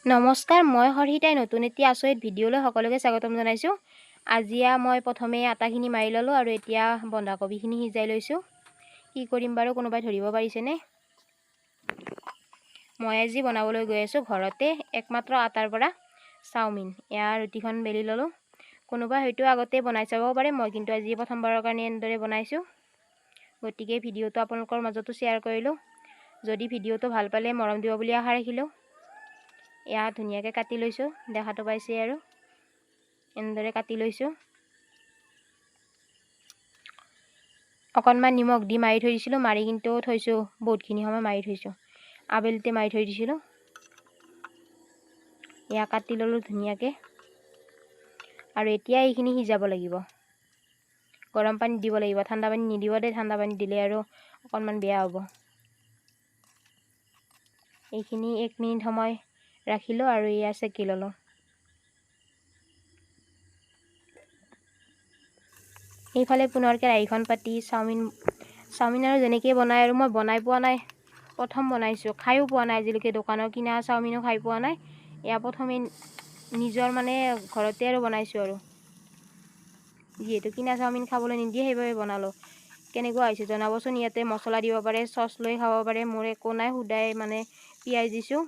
নমস্কাৰ, মই হৰ্ষিতাই নতুন এটি আচৰিত ভিডিঅ'লৈ সকলোকে স্বাগতম জনাইছোঁ। আজি মই প্ৰথমে আটাখিনি মাৰি ল'লোঁ আৰু এতিয়া বন্ধাকবিখিনি সিজাই লৈছোঁ। কি কৰিম বাৰু, কোনোবাই ধৰিব পাৰিছেনে? মই আজি বনাবলৈ গৈ আছোঁ ঘৰতে একমাত্ৰ আটাৰ পৰা চাওমিন। এয়া ৰুটিখন বেলি ল'লোঁ। কোনোবাই হয়তো আগতে বনাই চাব পাৰে, মই কিন্তু আজি প্ৰথমবাৰৰ কাৰণে এনেদৰে বনাইছোঁ। গতিকে ভিডিঅ'টো আপোনালোকৰ মাজতো শ্বেয়াৰ কৰিলোঁ। যদি ভিডিঅ'টো ভাল পালে মৰম দিব বুলি আশা ৰাখিলোঁ। এয়া ধুনীয়াকৈ কাটি লৈছোঁ, দেখাটো পাইছে আৰু এনেদৰে কাটি লৈছোঁ। অকণমান নিমখ দি মাৰি থৈ দিছিলোঁ, মাৰি কিন্তু থৈছোঁ বহুতখিনি সময় মাৰি থৈছোঁ, আবেলিতে মাৰি থৈ দিছিলোঁ। এয়া কাটি ল'লোঁ ধুনীয়াকৈ আৰু এতিয়া এইখিনি সিজাব লাগিব। গৰম পানী দিব লাগিব, ঠাণ্ডা পানী নিদিব দেই, ঠাণ্ডা পানী দিলে আৰু অকণমান বেয়া হ'ব। এইখিনি 1 মিনিট সময় ৰাখিলোঁ আৰু এয়া চেকি ল'লোঁ। এইফালে পুনৰ কেৰাহীখন পাতি চাওমিন চাওমিন আৰু যেনেকৈ বনায় আৰু মই বনাই পোৱা নাই, প্ৰথম বনাইছোঁ, খায়ো পোৱা নাই আজিলৈকে, দোকানৰ কিনা চাওমিনো খাই পোৱা নাই। এয়া প্ৰথমে নিজৰ মানে ঘৰতে আৰু বনাইছোঁ আৰু, যিহেতু কিনা চাওমিন খাবলৈ নিদিয়ে সেইবাবে বনালোঁ। কেনেকুৱা হৈছে জনাবচোন। ইয়াতে মছলা দিব পাৰে, চচ লৈ খাব পাৰে, মোৰ একো নাই, সুদাই মানে পিঁয়াজ দিছোঁ।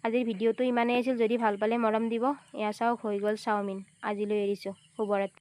আজিৰ ভিডিঅ'টো ইমানেই আছিল, যদি ভাল পালে মৰম দিব। এয়া চাওক হৈ গ'ল চাওমিন। আজিলৈ এৰিছোঁ, শুভৰাত্ৰি।